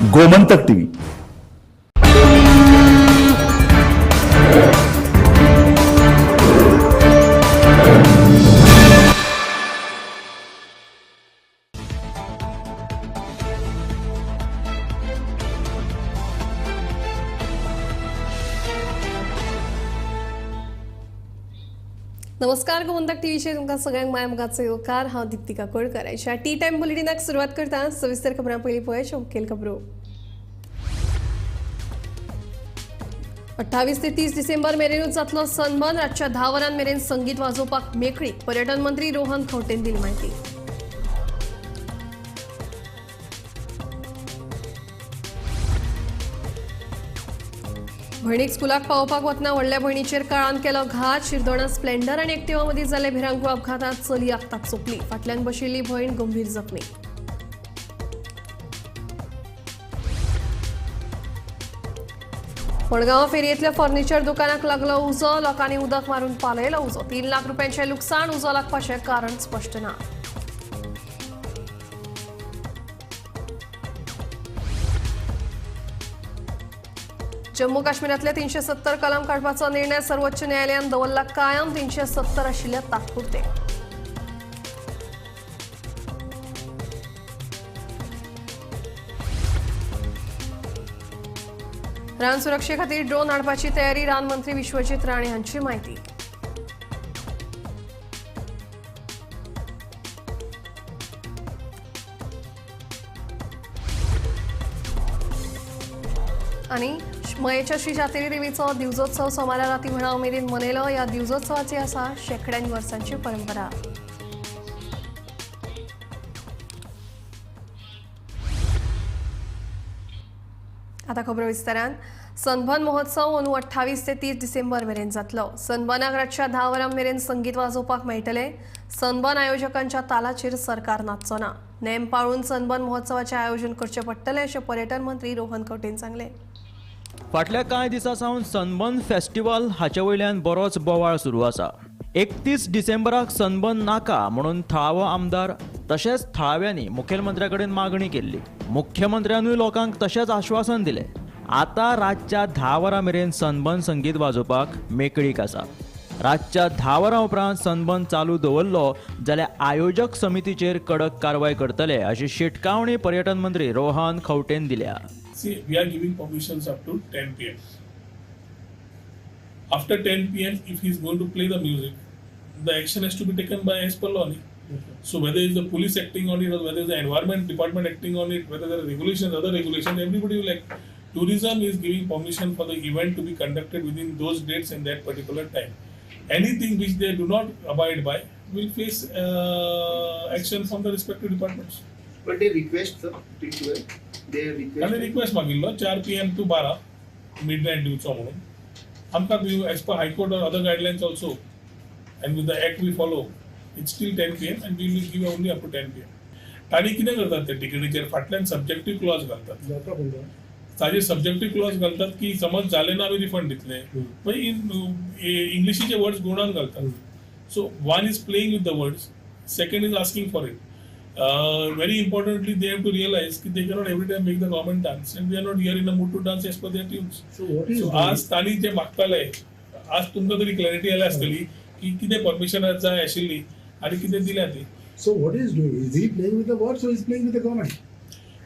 Gomantak TV. नमस्कार, गोमंतक टीव्हीचेर तुमकां सगळ्यांक माय मोगाचो येवकार. हांव दीप्ती काकोडकर. आयच्या टी टायम बुलेटिनाक सुरवात करता. सविस्तर खबरां पयलीं पळय मुखेल खबरो. 28 ते 30 डिसेंबर मेरेनूच जातलो सनबर्न. रातच्या 10 वरां मेरेन संगीत वाजोवपाक मेकळीक. पर्यटन मंत्री रोहन खंवटेन दिली म्हायती. भयणीक स्कुलाक पावोवपाक वतना व्हडल्या भयणीचेर काळान केलो घात. शिरदोणा स्प्लेंडर आनी एक्टिवा मदीं जाल्ले भिरांकूळ अपघातांत चली आक्ताक सोंपली. फाटल्यान बशिल्ली भयण गंभीर जखमी. मडगांव फेरयेंतल्या फर्निचर दुकानाक लागलो उजो. लोकांनी उदक मारून पालयलो उजो. 3 लाख रुपयांचें लुकसाण. उजो लागपाचें कारण स्पश्ट ना. जम्मू काश्मीरांतले 370 कलम काडपाचो निर्णय सर्वोच्च न्यायालयान दवरला कायम. 370 आशिल्ले तात्पुरते. रान सुरक्षे खातीर ड्रोन हाडपाची तयारी. रान मंत्री विश्वजीत राणे हांची म्हायती. आनी मयेच्या श्री जातेरी देवीचो दिवजोत्सव सोमारा राती म्हणा उमेदीन मनयलो. ह्या दिवजोत्सवाची आसा शेंकड्यांनी वर्सांची परंपरा. आता खबर विस्तारान. सनबर्न महोत्सव अंदू 28 ते 30 डिसेंबर मेरेन जातलो. सनबर्नाक रातच्या 10 वरां मेरेन संगीत वाजोवपाक मेळटलें. सनबर्न आयोजकांच्या तालाचेर सरकार नाचचो ना. नेम पाळून सनबर्न महोत्सवाचें आयोजन करचें पडटलें अशें पर्यटन मंत्री रोहन खंवटेन सांगलें. फाटल्या कांय दिसां सावन सनबर्न फेस्टिवल हाचे वयल्यान बरोच बोवाळ सुरू आसा. 31 डिसेंबराक सनबर्न नाका म्हणून थळावो आमदार तशेंच थळाव्यांनी मुखेलमंत्र्या कडेन मागणी केल्ली. मुख्यमंत्र्यानूय लोकांक तशेंच आश्वासन दिलें. आतां रातच्या 10 वरां मेरेन सनबर्न संगीत वाजोवपाक मेकळीक आसा. रातच्या 10 वरां उपरांत सनबर्न चालू दवरलो जाल्यार आयोजक समितीचेर कडक कारवाय करतले अशी शिटकावणी पर्यटन मंत्री रोहन खंवटेन दिल्या. See, we are giving permissions up to 10 p.m. After 10 p.m., if he is going to play the music, the action has to be taken by as per law. Okay. So whether it's the police acting on it or whether it's the environment department acting on it, whether there are regulations, other regulations, everybody will act. Tourism is giving permission for the event to be conducted within those dates and that particular time. Anything which they do not abide by will face action from the respective departments. But they request, sir, till 12. They request. ताणें request मागिल्लो 4 PM to 12 midnight दिवचो म्हणून. आमकां as per high court or other guidelines also and with the act we follow, it's still 10 PM and we will give only up to 10 PM. तांणी कितें करतात ते टिकेटीचेर फाटल्यान सब्जेक्टीव क्लॉज घालतात. ताजे सब्जेक्टीव क्लॉज घालतात की समज जालें ना आमी रिफंड दितले. मागीर इंग्लिशीचे वर्ड्स गुणान घालतात. So one is playing with the words, second is asking for it. Very importantly, they have to realize that they cannot every time make the government dance, and we are not here in a mood to dance as per their tunes. So what is so आज तांणी जे मागताले, आज तुमकां तरी clarity आयल्या आसतली की कितें permission जाय आशिल्ली आनी कितें दिल्या ती. So what is doing? Is he playing with the words or is playing with the government?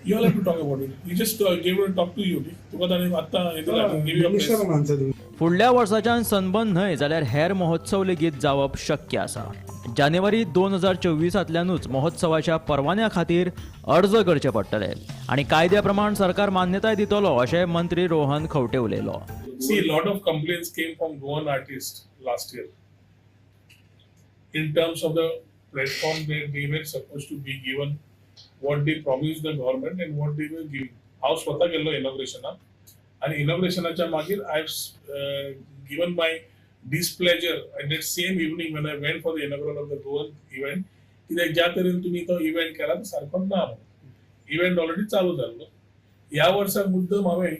You all have to talk about it. He just gave a talk to you. तुका ताणें आत्तां हें दिलां, give you a place. मिनिस्टराक answer दिवं. फुडल्या वर्साच्यान sunburn न्हय जाल्यार हेर महोत्सव लेगीत जावप शक्य आसा. जानेवारी 2024 महोत्सवाच्या परवान्या खातीर अर्ज करचे पडटले आनी कायद्या प्रमाण सरकार मान्यताय दितलो अशें मंत्री रोहन खंवटे उलयलो. See, a lot of complaints came from Goan artists last year in terms of the platform that they were supposed to be given, what they promised the government and what they were giving. हांव स्वता गेल्लो इनॉग्रेशनाक आनी इनॉग्रेशनाच्या मागीर I have given my displeasure and that same evening when I went for the inaugural of the Goan event, कित्याक ज्या तरेन तुमी तो इव्हेंट केला तो सारको ना. इव्हेंट ऑलरेडी चालू जाल्लो. ह्या वर्सा मुद्दम हांवें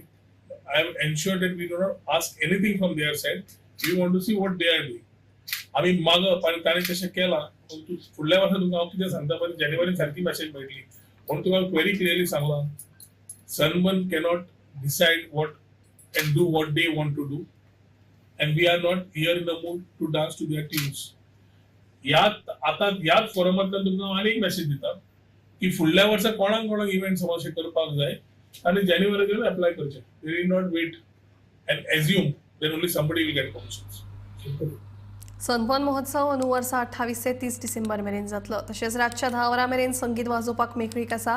I have ensured that we do not ask anything from their side. We want to see what they are doing. आमी मागप आनी ताणें तशें केलां पूण फुडल्या वर्सा तुमकां हांव कितें सांगता पळय, जानेवारीन सारकी मॅसेज मेळटली म्हणून तुका व्हेरी क्लियरली सांगलां. Sunburn cannot decide what and do what they want to do, and we are not here in the mood to dance to their tunes. ह्यात आतां ह्याच फोरमांतल्यान तुमकां आनी एक मॅसेज दिता की फुडल्या वर्सा कोणाक कोणाक इव्हेंट्स अशें करपाक जाय आनी जानेवारीचेर अप्लाय करचें. They need not wait and assume then only somebody will get permissions. Sunburn महोत्सव अंदू वर्सा 28 ते 30 डिसेंबर मेरेन जातलो. तशेंच रातच्या 10 वरां मेरेन संगीत वाजोवपाक मेकळीक आसा.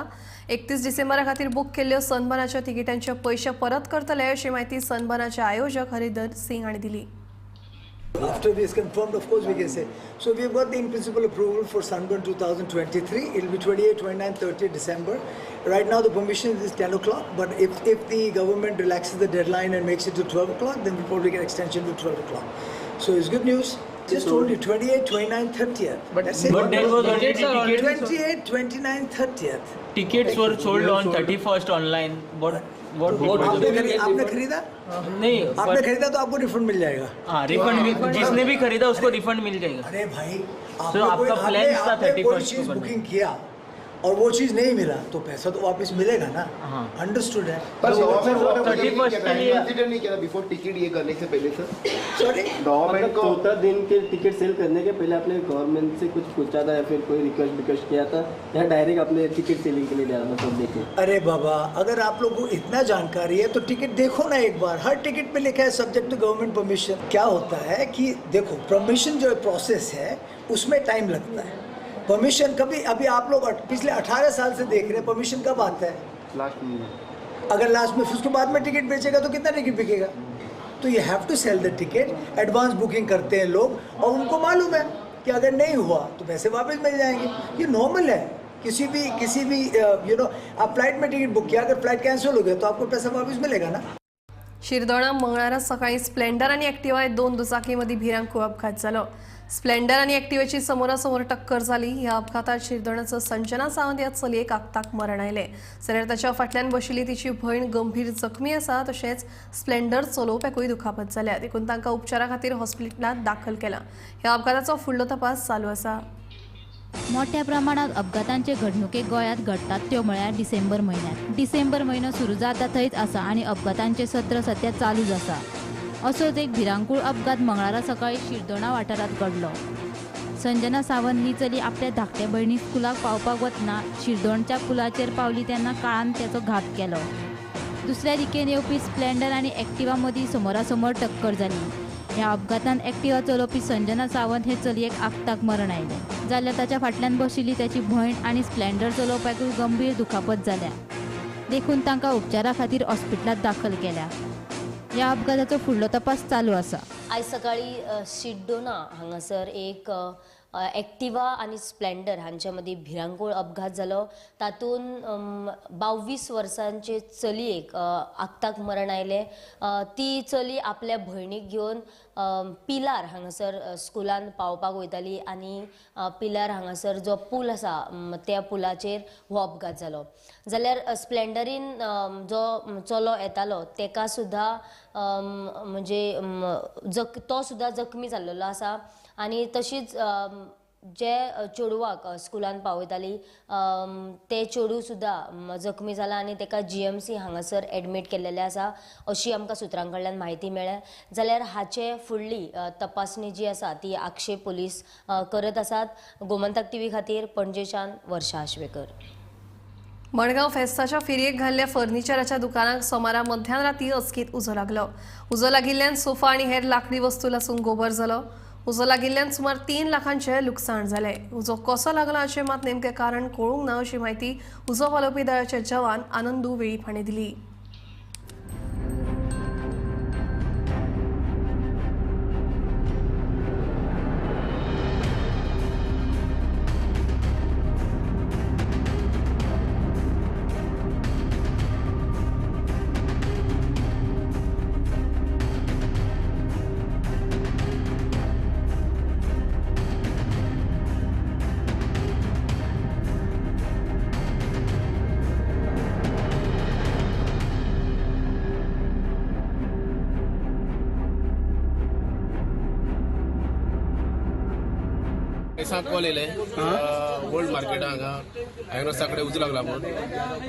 31 डिसेंबरा खातीर बूक केल्ल्यो सनबर्नाच्या तिकिटांचे पयशे परत करतले अशी म्हायती सनबर्नाचे आयोजक हरिदर सिंग हांणी दिली. After this confirmed, of course we can say. So we've got the in-principle approval for Sunburn 2023. It'll be 28, 29, 30 December. Right now the permission is 10 o'clock, but if the government relaxes the deadline and makes it to 12 o'clock, then we'll probably get extension to 12 o'clock. So it's good news. Just told you, 28, 29, 30th. But, that's it. But there was already 28, 29, 30th. Tickets were sold on 31st online. What आपने खरीदा? नहीं, आपने खरीदा तो आपको refund मिल जाएगा. हाँ, refund जिसने भी खरीदा उसको रिफंड मिल जाएगा. अरे भाई, आपका कोई चीज बुकिंग किया और वो चीज नहीं मिला तो पैसा तो वापस मिलेगा ना. अंडरस्टूड है. पर कंसीडर नहीं किया बिफोर टिकट ये करने से पहले सर? सॉरी, गवर्नमेंट को 14 दिन के टिकट सेल करने के पहले आपने गवर्नमेंट से कुछ पूछा था या फिर कोई रिक्वेस्ट किया था या डायरेक्ट आपने टिकट सेलिंग के लिए डाला था सब देखे? अरे बाबा, अगर आप लोगों को इतना जानकारी है तो टिकट देखो ना एक बार. हर टिकट पे लिखा है सब्जेक्ट टू गवर्नमेंट परमिशन. क्या होता है कि देखो, परमिशन जो प्रोसेस है उसमें टाइम लगता है. परमिशन कभी, अभी आप लोग पिछले 18 साल से देख रहे हैं, परमिशन कब आता है? लास्ट में. अगर लास्ट में उसके बाद में टिकट बेचेगा तो कितना टिकट बिकेगा? तो you have to sell the ticket. Advance booking करते हैं लोग और उनको मालूम है कि अगर नहीं हुआ तो पैसे वापस मिल जाएंगे. ये नॉर्मल है. किसी भी you know, आप फ्लाइट में टिकट बुक किया, अगर फ्लाइट कैंसिल हो गया तो आपको पैसा वापस मिलेगा ना. शिरदोणा मंगळारा सकाळी स्प्लेंडर आणि ॲक्टिवा हे 2 दुचाकीमध्ये भिरांकूळ अपघात झालो. स्प्लेंडर आणि ॲक्टिवाची समोरासमोर टक्कर झाली. ह्या अपघातात शिरदोणाचो संजना सावंत ह्या चलयेक आक्ताक मरण आयलें, जाल्यार ताच्या फाटल्यान बशिल्ली तिची भयण गंभीर जखमी आसा. तशेंच स्प्लेंडर चलोवप्याकूय दुखापत जाल्या, देखून तांकां उपचारा खातीर हॉस्पिटलांत दाखल केला. ह्या अपघाताचो फुडलो तपास चालू आसा. मोठ्या प्रमाणात अपघातांचे घडणुके गोंयांत घडटात त्यो म्हळ्यार डिसेंबर म्हयन्यांत. डिसेंबर म्हयनो सुरू जाता थंयच आसा आनी अपघातांचें सत्र सद्या चालूच आसा. असोच एक भिरांकूळ अपघात मंगळारा सकाळी शिरदोणा वाठारांत घडलो. संजना सावंत ही चली आपल्या धाकट्या भयणी स्कुलाक पावपाक वतना शिरदोणच्या पुलाचेर पावली तेन्ना काळान ताचो घात केलो. दुसऱ्या दिकेन येवपी स्प्लेंडर आनी एक्टिवा मदीं समोरासमोर टक्कर जाली. ह्या अपघातान एक्टिवा चलोवपी संजना सावंत हे चलयेक आक्ताक मरण आयलें, जाल्यार ताच्या फाटल्यान बशिल्ली ताची भयण आनी स्प्लेंडर चलोवप्याकूय गंभीर दुखापत जाल्या, देखून तांकां उपचारा खातीर हॉस्पिटलांत दाखल केल्या. ह्या अपघाताचो फुडलो तपास चालू आसा. आयज सकाळी शिरदोणा हांगासर एक एक्टिवा आनी स्प्लेंडर हांच्या मदीं भिरांकूळ अपघात जालो. तातूंत 22 वर्सांचे चलयेक आक्ताक मरण आयलें. ती चली आपल्या भयणीक घेवन पिलार हांगासर स्कुलान पावपाक वयताली आनी पिलार हांगासर जो पूल आसा त्या पुलाचेर हो अपघात जालो. जाल्यार स्प्लेंडरीन जो चलो येतालो तेका सुद्दां म्हणजे तो सुद्दां जखमी जाल्लो आसा आनी तशीच जे चेडवाक स्कुलान पावयताली ते चेडूं सुद्दां जखमी जाला आनी तेका GMC हांगासर एडमीट केल्लेलें आसा अशी आमकां सुत्रां कडल्यान म्हायती मेळ्ळ्या. जाल्यार हाचे फुडली तपासणी जी आसा ती आक्षे पुलीस करत आसात. गोमंतक टीव्ही खातीर पणजेच्यान वर्षा आश्वेकर. मडगांव फेस्ताच्या फेरयेक घाल्ल्या फर्निचराच्या दुकानाक सोमारा मध्यान राती अचकीत उजो लागलो. उजो लागिल्ल्यान सोफा आनी हेर लाकडी वस्तू लासून गोबर जालो. उजो लागिल्ल्यान सुमार 3 लाखांचें लुकसाण जालें. उजो कसो लागलो हाचें मात नेमकें कारण कळूंक ना अशी म्हायती उजो पालोवपी दळाचे जवान आनंदू वेळीप हांणी दिली. 5:30 कॉल येयले ओल्ड मार्केटा हांगा हांवें रस्त्या कडेन उजो लागला म्हूण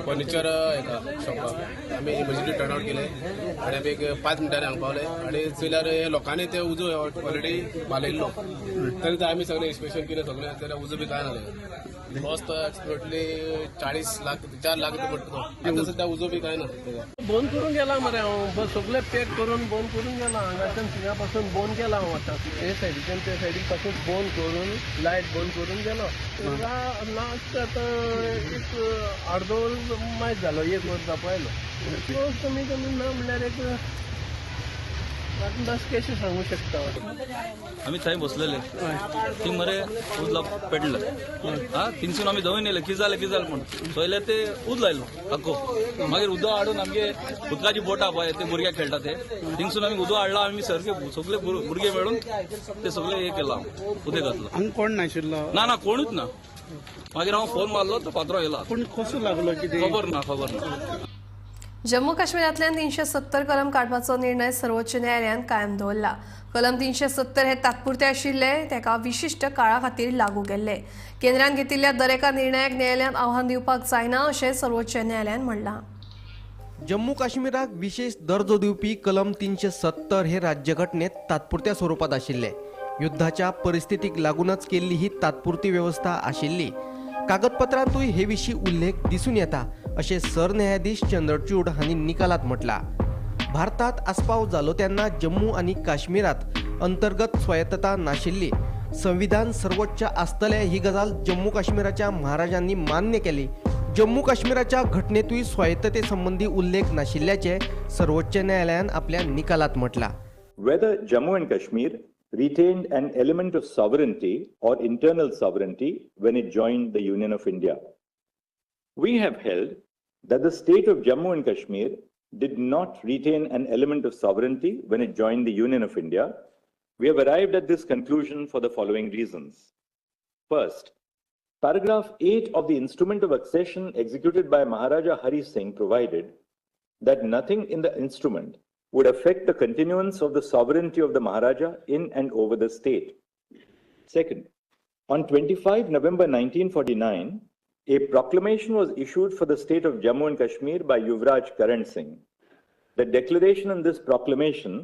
फर्निचर हेका शॉपाक आमी इमर्जन्सी टर्न आवट केले आनी आमी एक 5 मिनटांनी हांगा पावले आनी चोयल्यार लोकांनी ते उजो ऑलरेडी पालयल्लो. तरी आमी सगळें इन्स्पेक्शन केलें सगळें जाल्यार उजो बी कांय नासलें. लॉस तो एक्सप्रोटली 40 लाख 4 लाख रुपया पडटा. आतां सद्या उजो बी कांय ना. बंद करून गेला मरे हांव, सगळें पॅक करून बंद करून गेला. हांगाच्यान थिंगा पासून बंद केला हांव. आतां हे सायडीच्यान ते सायडीक पासून बंद करून लायट बंद करून गेलो. लास्ट आतां एक अर्दो वर मायज जालो, 1 वर जावपा आयलो. कमी कमी ना म्हणल्यार एक अंदाज कशें सांगू शकता. आमी थंय बसलेले ती मरे उजला पेटलं हा थिंगसून आमी धांवून येयले. कितें जालें कितें जालें म्हूण पयलें ते उज लायलो आख्खो. मागीर उदक हाडून आमगे उदकाची बोटां पळय ते भुरगे खेळटा ते थिंगसून आमी उदक हाडला. आमी सारके सगळे भुरगे मेळून ते सगळे हे केलां, उदक घातलं. कोण नाशिल्लो? ना ना कोणूच ना. मागीर हांव फोन मारलो तो पात्रो येयला. पूण कसो लागलो कितें खबर ना, खबर ना. जम्मू काश्मीरांतल्यान 370 कलम काडपाचो निर्णय सर्वोच्च न्यायालयान कायम दवरला. कलम 370 हे तात्पुरते आशिल्ले, ताका विशिश्ट काळा खातीर लागू केल्ले. केंद्रान घेतिल्ल्या दरेका निर्णयाक न्यायालयान आव्हान दिवपाक जायना अशें सर्वोच्च न्यायालयान म्हणलां. जम्मू काश्मीराक विशेष दर्जो दिवपी कलम 370 हे राज्यघटनेत तात्पुरत्या स्वरूपात आशिल्ले. युद्धाच्या परिस्थितीक लागूनच केल्ली ही तात्पुरती व्यवस्था आशिल्ली. कागदपत्रांतूय हे विशीं उल्लेख दिसून येता अशें सरन्यायाधीश चंद्रचूड हांणी निकालात म्हटलां. भारतात आस्पाव जालो तेन्ना जम्मू आनी काश्मीरात अंतर्गत स्वायत्तता नाशिल्ली. संविधान सर्वोच्च आसतलें ही गजाल जम्मू काश्मीराच्या महाराजांनी मान्य केली. जम्मू काश्मीराच्या घटनेतूय स्वायत्तते संबंधी उल्लेख नाशिल्ल्याचें सर्वोच्च न्यायालयान आपल्या निकालात म्हटलां. Whether Jammu and Kashmir retained an element of sovereignty or internal sovereignty when it joined the Union of India. We have held that the state of Jammu and Kashmir did not retain an element of sovereignty when it joined the Union of India. We have arrived at this conclusion for the following reasons. First, paragraph 8 of the Instrument of Accession executed by Maharaja Hari Singh provided that nothing in the instrument would affect the continuance of the sovereignty of the Maharaja in and over the state. Second, on 25 November 1949, a proclamation was issued for the state of Jammu and Kashmir by Yuvraj Karan Singh. The declaration in this proclamation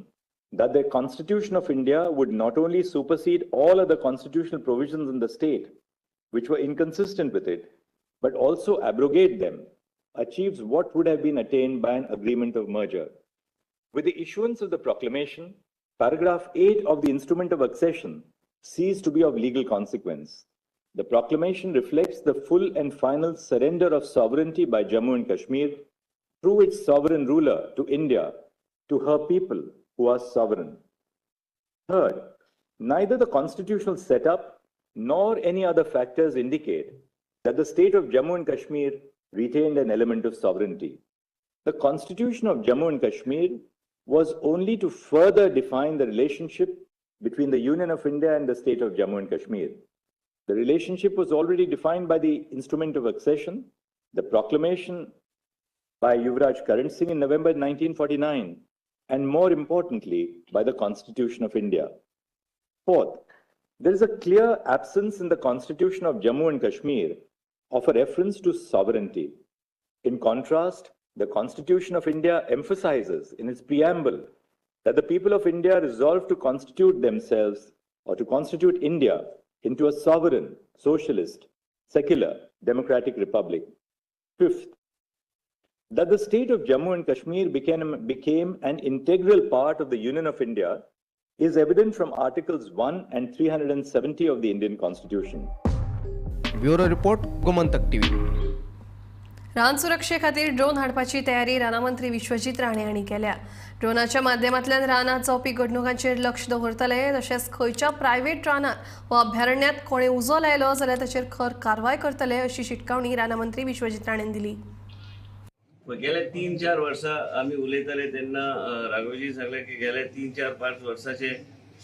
that the Constitution of India would not only supersede all other constitutional provisions in the state, which were inconsistent with it, but also abrogate them, achieves what would have been attained by an agreement of merger. With the issuance of the proclamation, paragraph 8 of the Instrument of Accession ceased to be of legal consequence. The proclamation reflects the full and final surrender of sovereignty by Jammu and Kashmir through its sovereign ruler to India, to her people who are sovereign. Third, neither the constitutional setup nor any other factors indicate that the state of Jammu and Kashmir retained an element of sovereignty. The Constitution of Jammu and Kashmir was only to further define the relationship between the Union of India and the state of Jammu and Kashmir. The relationship was already defined by the Instrument of Accession, the proclamation by Yuvraj Karan Singh in November 1949, and more importantly, by the Constitution of India. Fourth, there is a clear absence in the Constitution of Jammu and Kashmir of a reference to sovereignty. In contrast, the Constitution of India emphasizes in its preamble that the people of India resolve to constitute themselves or to constitute India into a sovereign, socialist, secular, democratic republic. Fifth, that the state of Jammu and Kashmir became an integral part of the Union of India is evident from Articles 1 and 370 of the Indian Constitution. Bureau Report, Gomantak TV. रान सुरक्षे खातीर drone हाडपाची तयारी रानामंत्री विश्वजीत राणे हांणी केल्या. ड्रोनाच्या माध्यमांतल्यान रानांत जावपी घडणुकांचेर लक्ष दवरतले. तशेंच खंयच्या प्रायव्हेट रानांत वा अभयारण्यांत कोणें उजो लायलो जाल्यार ताचेर खर कारवाय करतले अशी शिटकावणी रानामंत्री विश्वजीत राणेन दिली. गेल्या 3-4 वर्सां आमी उलयताले तेन्ना राघवजी सांगले की गेल्या 3-4-5 वर्साचे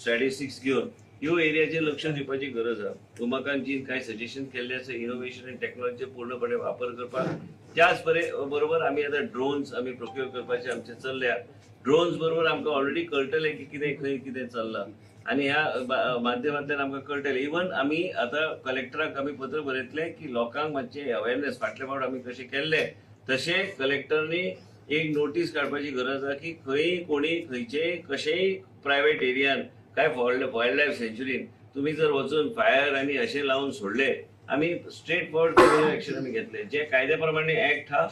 स्टॅटिस्टिक्स घेवन ह्यो एरियाचेर लक्ष दिवपाची गरज आसा. उमाकांतजीन कांय सजेशन केल्ले आसा इनोव्हेशन आनी टेक्नॉलॉजीचो पूर्णपणे वापर करपाक. त्याच बरोबर आमी आतां ड्रोन्स आमी प्रोक्युअर करपाचे आमचे चल्ल्या. ड्रोन्स बरोबर आमकां ऑलरेडी कळटलें की कितें खंय कितें चल्लां. आनी ह्या माध्यमांतल्यान आमकां कळटलें. इवन आमी आतां कलेक्टराक आमी पत्र बरयतले की लोकांक मातशें अवेरनेस फाटले फावट आमी कशें केल्लें तशें कलेक्टरनी एक नोटीस काडपाची गरज आसा की खंय कोणी खंयचेय कशेंय प्रायवेट एरियान काय वायल्ड लायफ सँच्युरीन तुम्ही जर वचून फायर आनी अशें लावन सोडले, आमी स्ट्रेट फॉरवर्ड क्रिमिनल एक्शन आमी घेतले. जे कायद्या प्रमाणे एक्ट हा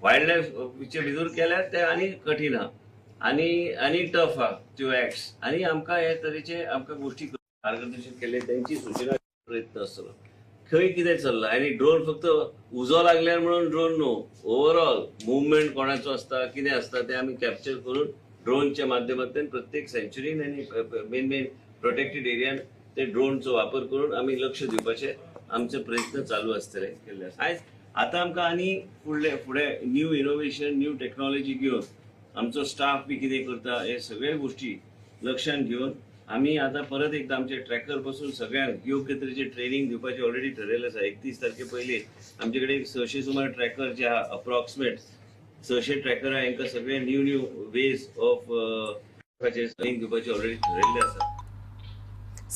वायल्ड लायफचे भितर केल्यार ते आनी कठीण आहा आनी आनी टफ आहा त्यो एक्ट्स आनी आमकां हे तरेचे आमकां गोश्टी मार्गदर्शन केल्ले तेंची सुचना प्रयत्न आसतलो. खंय कितें चल्लां आनी ड्रोन फक्त उजो लागल्यार म्हणून ड्रोन न्हू, ओवरऑल मुवमेंट कोणाचो आसता कितें आसता तें आमी कॅप्चर करून ड्रोनच्या माध्यमांतल्यान प्रत्येक सँच्युरीन आनी मेन मेन प्रोटेक्टेड एरियान ते ड्रोनचो वापर करून आमी लक्ष दिवपाचे आमचे प्रयत्न चालू आसतले केल्ले. आयज आतां आमकां आनी फुडले फुडें न्यू इनोवेशन न्यू टॅक्नॉलॉजी घेवन आमचो स्टाफ बी कितें करता हे सगळे गोश्टी लक्षांत घेवन आमी आतां परत एकदां आमचे ट्रॅकर पासून सगळ्यांक योग्य तरेचे ट्रेनींग दिवपाचें ऑलरेडी ठरयलें आसा. 31 तारखे पयलीं आमचे कडेन 600 सुमार ट्रॅकर जे आहा, अप्रॉक्सिमेट 600 ट्रॅकर आहा, हांकां सगळे new new ways of training दिवपाचें ऑलरेडी ठरयल्लें आसा.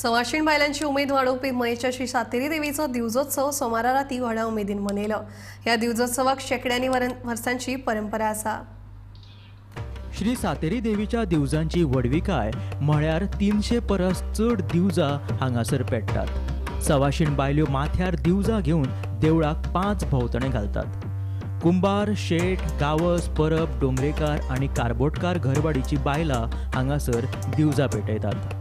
सवाशीण बायलांची उमेद वाडोवपी मयेच्या श्री सातेरी देवीचो दिवजोत्सव सोमारा राती व्हडा उमेदीन मनयलो. ह्या दिवजोत्सवाक शेंकड्यांनी वर्सांची परंपरा आसा. श्री सातेरी देवीच्या दिवजांची व्हडविकाय म्हळ्यार 300 परस चड दिवजां हांगासर पेट्टात. सवाशीण बायल्यो माथ्यार दिवजां घेवन देवळाक 5 भोंवतणे घालतात. कुंभार, शेट, गावस, परब, डोंगरेकार आनी कारबोटकार घरवाडीची बायलां हांगासर दिवजां पेटयतात.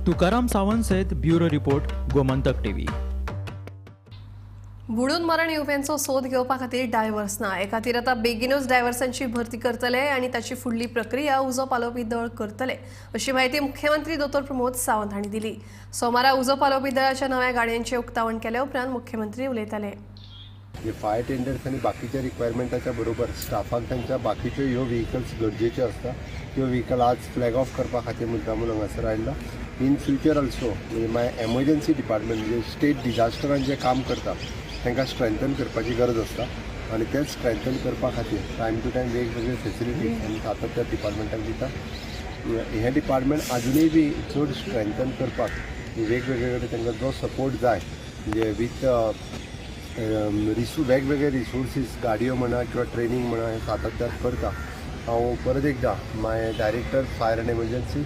तुकाराम सावंत सयत ब्युरो रिपोर्ट, गोमंतक टीव्ही. बुडून मरण येवप्यांचो सोद घेवपा खातीर डायव्हर्स ना, हे खातीर आतां बेगीनूच डायव्हर्सांची भरती करतले आनी ताची फुडली प्रक्रिया उजो पालोवपी दळ करतले अशी म्हायती मुख्यमंत्री दोतोर प्रमोद सावंत हांणी दिली. सोमारा उजो पालोवपी दळाच्या नव्या गाडयांचें उक्तावण केले उपरांत मुख्यमंत्री उलयताले. फायर टेंडर्स आनी बाकीच्या रिक्वायरमेंटाच्या बरोबर स्टाफाक तांच्या बाकीच्यो ह्यो व्हेकल्स गरजेच्यो आसता. त्यो व्हेकल आज फ्लॅग ऑफ करपा खातीर मुद्दामून हांगासर आयला. इन फ्युचर ऑल्सो म्हणजे माय एमर्जन्सी डिपार्टमेंट म्हणजे स्टेट डिजास्टरान जें काम करता तांकां स्ट्रेंथन करपाची गरज आसता आनी तें स्ट्रेंथन करपा खातीर टायम टू टायम वेगवेगळे फेसिलिटीज आमी सातत्यान डिपार्टमेंटाक दिता. हें डिपार्टमेंट आजुनूय बी चड स्ट्रेंथन करपाक वेगवेगळे कडेन तांकां जो सपोर्ट जाय म्हणजे विथ वेगवेगळे रिसोर्सीस गाडयो म्हणा किंवा ट्रेनींग म्हणा हें सातत्यान करता. हांव परत एकदां my director fire and emergency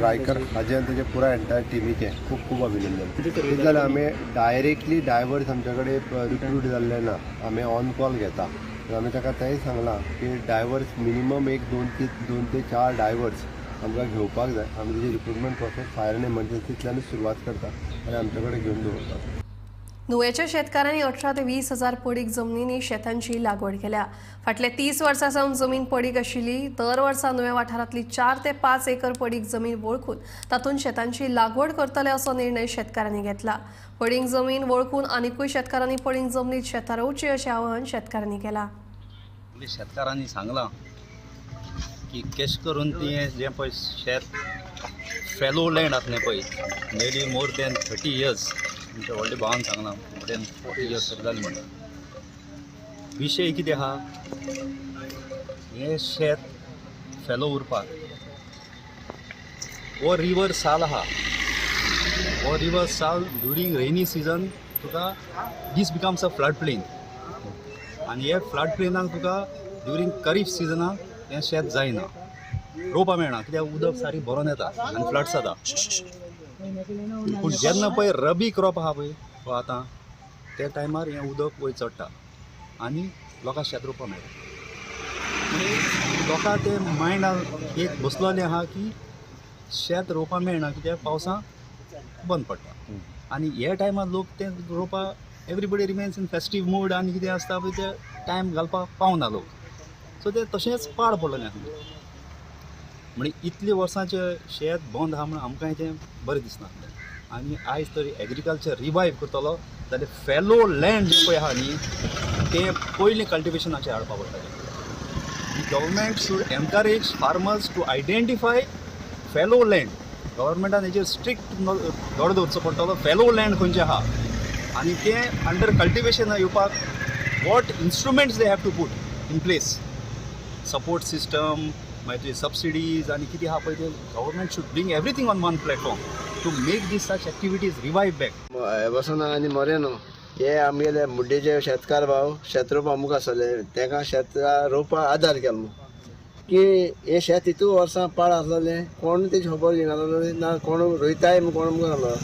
Raikar हाजे आनी तेजे पुराय एंटायर टिमीचें खूब खूब अभिनंदन. कितें जालें आमी डायरेक्टली डायवर्स आमच्या कडेन रिक्रूट जाल्ले ना, आमी ऑन कॉल घेता. आमी ताका तेंय सांगलां की डायवर्स मिनिमम एक 2 ते 4 डायवर्स आमकां घेवपाक जाय. आमी तेजी रिक्रुटमेंट प्रोसेस फायर एंड एमर्जन्सींतल्यानूच सुरवात करता आनी आमचे कडेन घेवन दवरता. नुवेच्या शेतकारांनी 18 ते 20 हजार पडीक जमनींनी शेतांची लागवड केल्या. फाटल्या 30 वर्सां सावन जमीन पडीक आशिल्ली. दर वर्सा नुवें वाठारांतली 4 ते 5 एकर पडीक जमीन वळखून तातूंत शेतांची लागवड करतले असो निर्णय शेतकारांनी घेतला. पडीक जमीन वळखून आनिकूय शेतकारांनी पडीक जमनीत शेतां रोवची अशें आवाहन शेतकारांनी केलां. शेतकारांनी सांगलां की कॅश करून ती जें पळय शेत फेलो लँड आसलें पळय nearly more than 30 years, आमच्या व्हडल्या भावान सांगलां मोर दॅन 40 इयर्स तरी जालें म्हणटा. विशय कितें आहा, हें शेत फेलो उरपाक हो रिवर साल आहा, हो रिवर साल ड्युरींग रेनी सिजन तुका this becomes a flood plain आनी हे फ्लड प्लेनाक तुका ड्युरींग खरीफ सिजनाक हें शेत जायना, रोवपा मेळना कित्याक उदक सारकें भरोन येता आनी फ्लड्स जाता. पूण जेन्ना पळय रबी क्रॉप आहा पळय हो आतां त्या टायमार हें उदक वयर चडटा आनी लोकांक शेत रोवपा मेळटा. म्हणजे लोकांक तें मायंडान एक बसलेलें आहा की शेत रोवपा मेळना कित्याक पावसां बंद पडटा आनी ह्या टायमार लोक तें रोवपा everybody remains in festive mood आनी कितें आसता पळय ते टायम घालपाक पावना लोक. सो तें तशेंच पाड पडलेलें आसा. म्हणजे इतले वर्सांचें शेत बंद आहा म्हणून आमकांय तें बरें दिसना. आनी आयज तरी एग्रीकल्चर रिवायव करतलो जाल्यार फेलो लँड जें पळय आहा न्ही तें पयलीं कल्टिवेशनाचेर हाडपा पडटलें. Government should encourage farmers to identify fallow land. गव्हर्मेंटान हेजेर स्ट्रिक्ट दोडो दवरचो पडटलो फेलो लँड खंयचें आहा आनी तें अंडर कल्टिवेशन येवपाक what instruments they have to put in place, support system, मागीर सबसिडीज आनी कितें आहा पळय तें government should bring everything on one platform to make these such activities revive back. वसना आनी मोरेनो हे आमगेले मुड्डेचे शेतकार भाव शेत रोवपा मुखार सरले, तांकां शेत रोवपा आदार केलो की हे शेत इतू वर्सां पाड आसलेलें, कोण तेजी खबर घेयनासलो ना, कोण रोयताय कोण मुखार आसलो.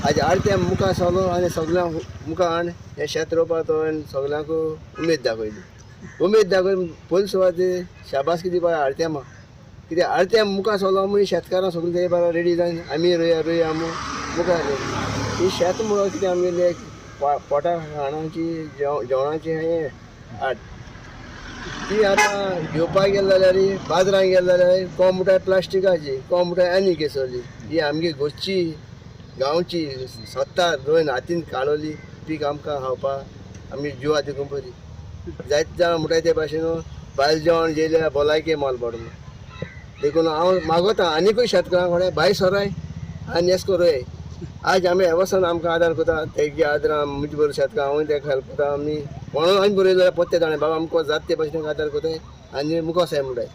आज आरत्या मुखार सरलो आनी सगळ्यांक मुखार हाड हें शेत रोवपा तो सगळ्यांक उमेद दाखयली. उमेद दाखोवन पयली सुवातेर शाबासकी दिवपा आरत्यामा, कित्याक आरत्या मुखार सरलो म्हूण शेतकारां सगळीं ते बारा रेडी जावन आमी रोया रोया म्हूण मुखार ही शेत म्हणून कितें आमगेले पोटा खाणाची जेवणाची हें आट ती आतां घेवपाक गेले जाल्यार बाजारांत गेले जाल्यार कोण म्हणटा प्लास्टिकाची, कोण म्हणटा आनी केसरली. ही आमगे घरची गांवची स्वता रोवन हातीन काडली पीक आमकां खावपाक आमगे जिवा देखून बरी. जायते जाणां म्हणटा ते भाशेन भायल जेवण जेयल्यार भलायके मोल पडना, देखून हांव मागोता आनीकूय शेतकारां कडेन भायर सराय आनी येसको रोय. आज आमी एवसान आमकां आदार करता, तेगे आदार म्हजे बरोबर शेतकार हांवूय तेका हेल्प करता. आमी कोणूय आमी बरयले जाल्यार पत्ते जाणा बाबा आमकां जाता ते भाशेन आदार करताय आनी मुखार साय म्हणटाय.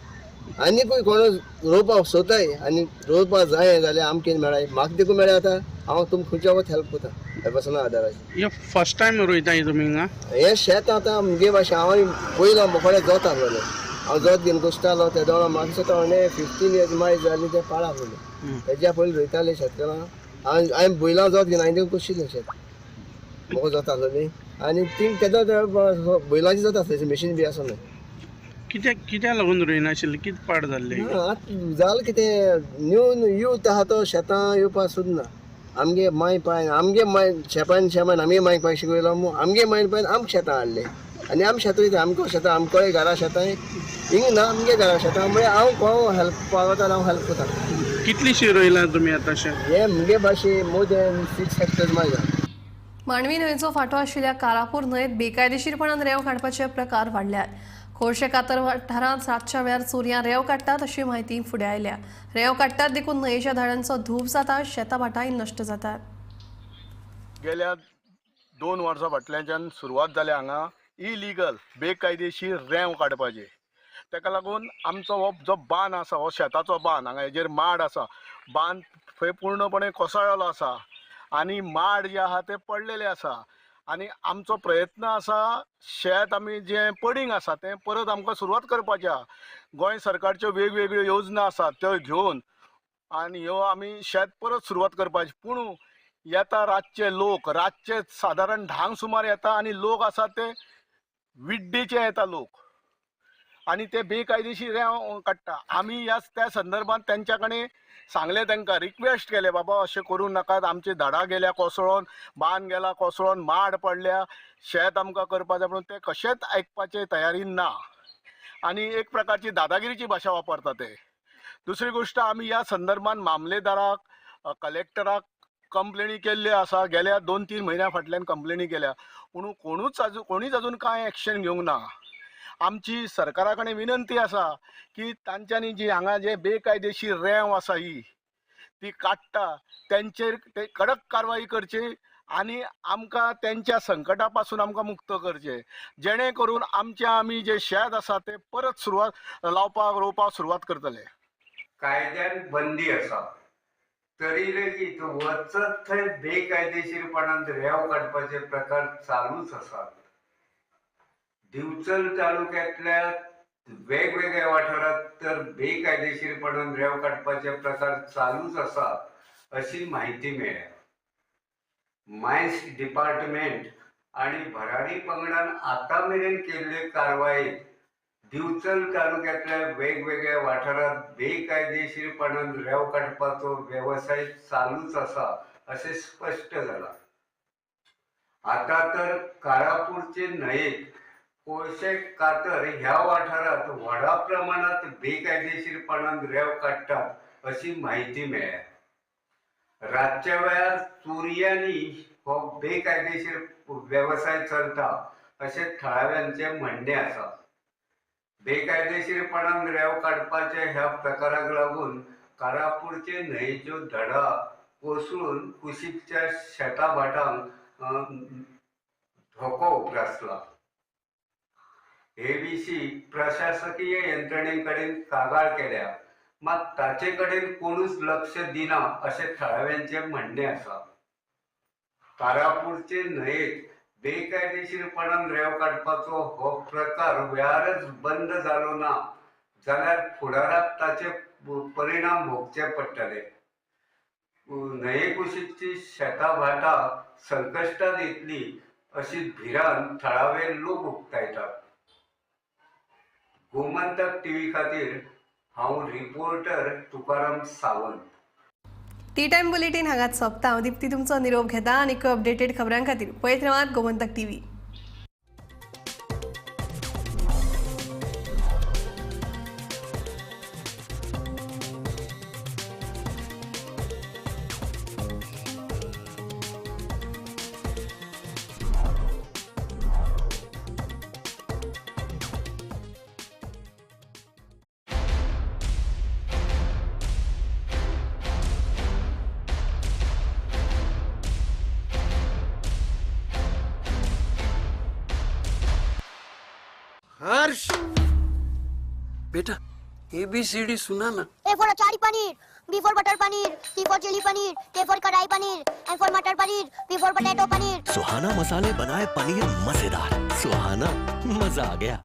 आनीकूय कोण रोवपाक सोदताय आनी रोवपाक जाय जाल्यार आमकां मेळाय, म्हाका देखून मेळ्ळें आतां हांव तुमकां खंयच्या वत हेल्प करता एवसाना आदाराचेर. हे फर्स्ट टायम रोयताय तुमी हिंगा? हें शेत आतां म्हगे भाशेन हांव पयलो मोकळे जोत आसलेलें, हांव जोत घेवन कुसतालो ते दोळो म्हाका दिसता 15 इयर्स माय जाली तें पाड आसलेलें. तेज्या पयलीं रोयताले शेतकारां, हांवें बैलां जोत घेवन हांवें कुशिल्लें शेत म्हाका जोत आसलेली आनी ती तेदो बैलांची जोत आसलें, मशीन बी आसना. कित्याक कित्याक लागून रोयनाशिल्लें, कितें पाड जाल्लें? आतां जालें कितें न्यू यूथ आहा तो शेतां येवपाक सोदना. आमगे माय पायन आमगे माय शेपान शेमान आमगे माय पाय शिकयलो म्हूण आमगे माय पायन आमकां शेतां हाडलें आनी आमी शेतां वयता, आमकां शेतां आमकां घरा शेतां हिंग ना आमगे घरा शेतां म्हळ्यार हांव कोण हेल्प पावता हांव हेल्प करता. कितलीशी रोयलां तुमी आतां शेत? हे मुगे भाशे मोर दॅन 6 हेक्टर्स मागीर. मांडवी न्हंयचो फांटो आशिल्ल्या कारापूर न्हंयेत बेकायदेशीरपणान रेंव काडपाचे प्रकार वाडल्यात. खोर्शे कातर वाठारांत रातच्या वेळार चोरयां रेंव काडटात अशी म्हायती फुडें आयल्या. रेंव काडटात देखून न्हंयेच्या धाडांचो धूप जाता, शेतां भाटांय नश्ट जातात. गेल्या 2 वर्सां फाटल्याच्यान सुरवात जाल्या हांगा इलिगल बेकायदेशीर रेंव काडपाची. ताका लागून आमचो हो जो बांद आसा, हो शेताचो बांद, हांगा हेजेर माड आसा, बांद थंय पूर्णपणे कोसळ्ळो आसा आनी माड जे आहा ते पडलेले आसा. आनी आमचो प्रयत्न आसा शेत आमी जें पडींग आसा तें परत आमकां सुरवात करपाची आहा. गोंय सरकारच्यो वेगवेगळ्यो योजना आसात त्यो घेवन आनी ह्यो आमी शेत परत सुरवात करपाची. पूण येता रातचे लोक, रातचे सादारण 10 सुमार येता आनी लोक आसा ते विड्डीचे येता लोक आनी ते बेकायदेशीर रेंव काडटा. आमी ह्या त्या संदर्भात तेंच्या कडेन सांगलें, तांकां रिक्वेस्ट केलें, बाबा अशें करूं नाकात, आमची झाडां गेल्या कोसळोन, बांद गेला कोसळोन, माड पडल्या, शेत आमकां करपा जाय, पूण ते कशेंच आयकपाचे तयारीन ना आनी एक प्रकारची दादागिरीची भाशा वापरता ते. दुसरी गोश्ट, आमी ह्या संदर्भात मामलेदाराक, कलेक्टराक कंप्लेनी केल्ल्यो आसा. गेल्या 2-3 म्हयन्या फाटल्यान कंप्लेनी केल्या, पूण कोणूच अजून कोणीच अजून कांय एक्शन घेवंक ना. आमची सरकारा कडेन विनंती आसा की तांच्यांनी जी हांगा जे बेकायदेशीर रेंव आसा ही ती काडटा तेंचेर ते कडक कारवाई करची आनी आमकां तेंच्या संकटा पासून आमकां मुक्त करचें, जेणे करून आमचे आमी जे शेत आसा ते परत सुरवात लावपाक रोवपाक सुरवात करतले. कायद्यान बंदी आसा तरी लेगीत वचत थंय बेकायदेशीरपणान रेंव काडपाचे प्रकार चालूच आसात. दिवचल तालुक्यांतल्या वेगवेगळ्या वाठारांत तर बेकायदेशीरपणान रेंव काडपाचे प्रकार चालूच आसात अशी म्हायती मेळ्ळ्या. मायन्स डिपार्टमेंट आनी भरारी पंगडान आतां मेरेन केल्ले कारवायेत दिवचल तालुक्यांतल्या वेगवेगळ्या वाठारांत बेकायदेशीरपणान रेंव काडपाचो वेवसाय चालूच आसा अशें स्पश्ट जालां. आतां तर कारापूरचे न्हंयेत कोळशे कातर ह्या वाठारांत व्हडा प्रमाणांत बेकायदेशीरपणान रेंव काडटात अशी म्हायती मेळ्ळ्या. रातच्या वेळार चोरयांनी हो बेकायदेशीर वेवसाय चलता अशें थळाव्यांचें म्हणणें आसा. बेकायदेशीरपणान रेंव काडपाच्या ह्या प्रकाराक लागून कारापूरचे न्हंयेच्यो धडा कोसळून कुशीकच्या शेता भाटांक धोको उप्रासला. हे विशीं प्रशासकीय यंत्रणे कडेन कागाळ केल्या, मात ताचे कडेन कोणूच लक्ष दिना अशें थळाव्यांचें म्हणणें आसा. कारापूरचे न्हंयेत बेकायदेशीरपणान रेंव काडपाचो हो प्रकार वेळारच बंद जालो ना जाल्यार फुडाराक ताचे परिणाम भोगचे पडटले. न्हंये कुशीकची शेतां भाटां संकश्टात येतली अशी भिरांत थळावे लोक उक्तायतात. गोमंतक टीव्ही खातीर हांव reporter Tukaram Sawant. Tea time bulletin हांगाच सोंपता. हांव दीप्ती तुमचो निरोप घेता आनी अपडेटेड खबरां खातीर पळयत रावात गोमंतक टीव्ही. हर्ष बेटा ABCD सुना ना. A for achari paneer, B for butter paneer, C for chilli paneer, K for kadai paneer, M for matar paneer, P for potato paneer. Suhana मसाले बनाए पनीर मजेदार. सुहाना मजा आ गया.